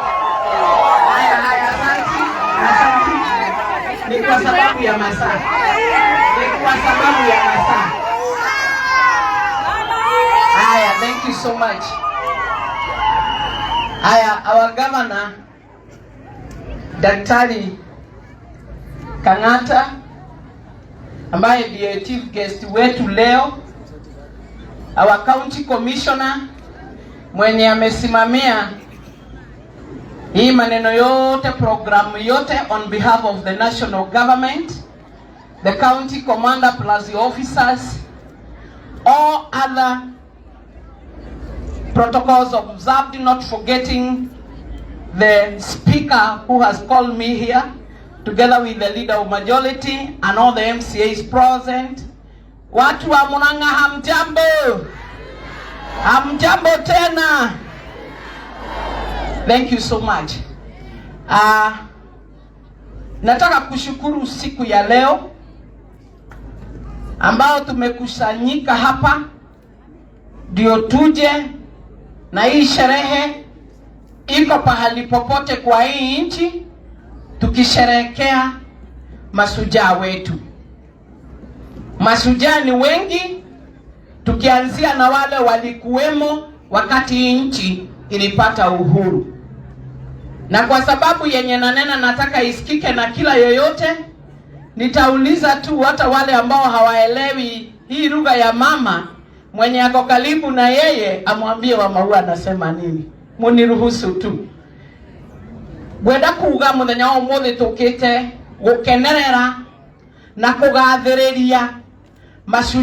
Haya, haya, asante, asante. Ni kwa sababu ya masaa, ni kwa sababu ya masaa. Haya, thank you so much. Haya, our governor, Daktari Kang'ata, ambaye ndiye chief guest wetu leo, our county commissioner mwenye amesimamia hii maneno yote, programu yote on behalf of the national government, the county commander plus the officers, all other protocols observed, not forgetting the speaker who has called me here, together with the leader of majority and all the MCAs present. Watu wa Murang'a, hamjambo? Hamjambo tena? Thank you so much. Nataka kushukuru siku ya leo ambao tumekusanyika hapa ndio tuje na hii sherehe iko pahali popote kwa hii nchi, tukisherehekea mashujaa wetu. Mashujaa ni wengi, tukianzia na wale walikuwemo wakati hii nchi ilipata uhuru. Na kwa sababu yenye nanena nataka isikike na kila yoyote, nitauliza tu hata wale ambao hawaelewi hii lugha ya mama, mwenye ako karibu na yeye amwambie Wamaua anasema nini. Muniruhusu tu ngwenda kuga muthenya wa umuthi tukite gukenerera na kugathiriria macu.